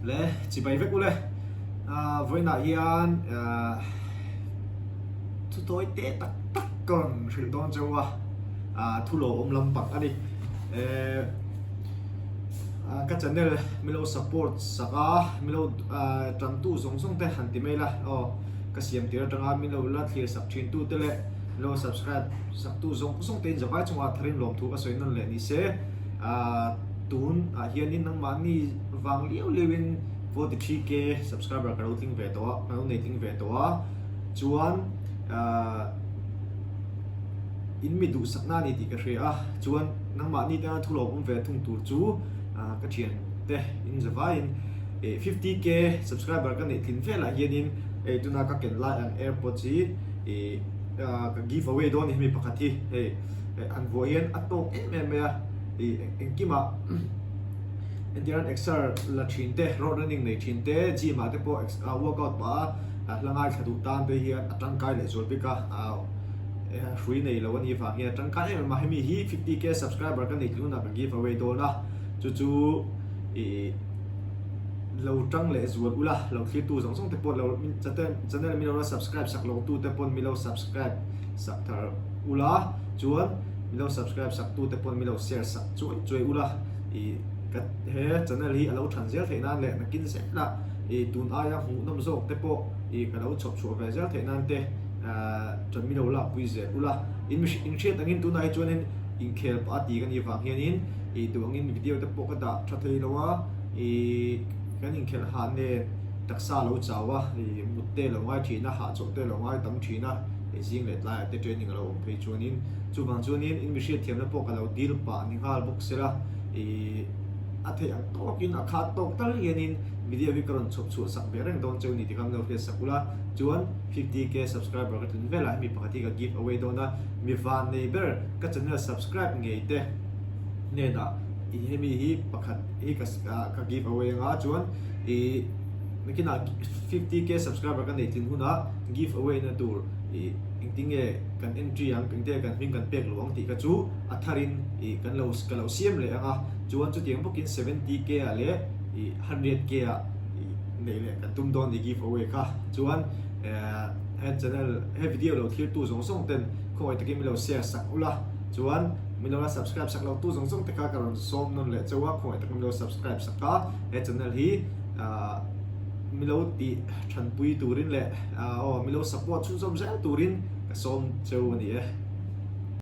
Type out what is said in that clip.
Le chibai vek ule. Vawiinah hian thu tawi te tak tak ka rawn hrilh dawn cheu a, thu lo awm lampang a ni. Ka channel min lo support sak a, min lo tantu zawng zawng te han ti mai la aw, ka siam tir atanga min lo la thlir sak thin tu te leh min lo subscribe sak tu zawng zawng te in zavai chungah tharin lawmthu ka sawi nawn leh ni se. Tun ah hianin nangmahni vang liau liau in 43k subscriber ka lo tling ve tawh a, ka lo nei tling ve tawh a, chuan in mi duhsakna a ni tih ka hria a, chuan nangmahni tana thu lawmawm ve thung tur chu ka thian te in zavaiin 50k subscriber ka neih tlin velah hianin hei tuna ka ken lai ang airpods hi ka give away dawn a ni hemi pakhat hi hei an vuah hian a tawk em em mai a. Ih engkimah entirhan exer la thin te, road running nei thin te, gym ah te pawh workout pah a hla ngaithla duh tan te hian a tangkai leh zual bik a, hrui nei lo a nih vang hian a tangkai em em a, hemi hi 50k subscriber ka neih tlunah ka give away dawn a, chu chu ih lo tang leh zual ula, lo thlirtu zawng zawng te pawh lo channel mi lo la subscribe sak lo tu te pawn mi lo subscribe sak thar ula chuan. Mi lo subscribe sak tu te pawn mi lo share sak chuai chuai ula i ka he channel hi a lo than zel theih nan leh nakin zel a i tun aia hmuhnawm zawk te pawh i ka lo chhawp chhuah ve zel theih nan te tan mi lo lak pui zel ula in mi in hriat angin tunah hi chuanin inkhel pah a ti ka nih vang hianin i duh angin video te pawh ka dah tha thei lo a i kan inkhelh hah nen taksa lo chau a i mut te lo ngai thin a hahchawlh te lo ngai tam thin a zing leh tlaiah te training a lo awm phei chuanin. Chuvang chuanin in mihriat thiamna pawh ka lo dil pah ni nghal bawk sela, ih a theih ang tawkin a khat tawk tal hianin video hi ka rawn chhawp chhuah sak ve reng dawn cheu ni tikhan min lo hriat sak ula, chuan 50k subscriber ka tlin velah hemi pakhat hi ka give away dawn a, mi van nei ber ka channel subscribe ngei te hnenah ih hemi hi pakhat hi ka ka give away anga chuan ih nakinah 50k subscriber ka neih tlin hunah give away na tur ih engtinge kan entry ang engte kan hming kan pek lo ang tih kha chu a tharin ih kan lo ka lo siam leh ang a, chuan chutiang bawkin 70k ah leh ih 100k ah ih neih leh kan tum dawn ni give away kha chuan eh he channel he video lo thlir tu zawng zawng ten khawngaih takin min lo share sak ula chuan min lo la subscribe sak lo tu zawng zawng te kha ka rawn sawm nawn leh chauh a khawngaih takin min lo subscribe sak a he channel hi ah min lo tih thanpui turin leh ah aw min lo support chhunzawm zel turin. Ka sawm cheu a ni e.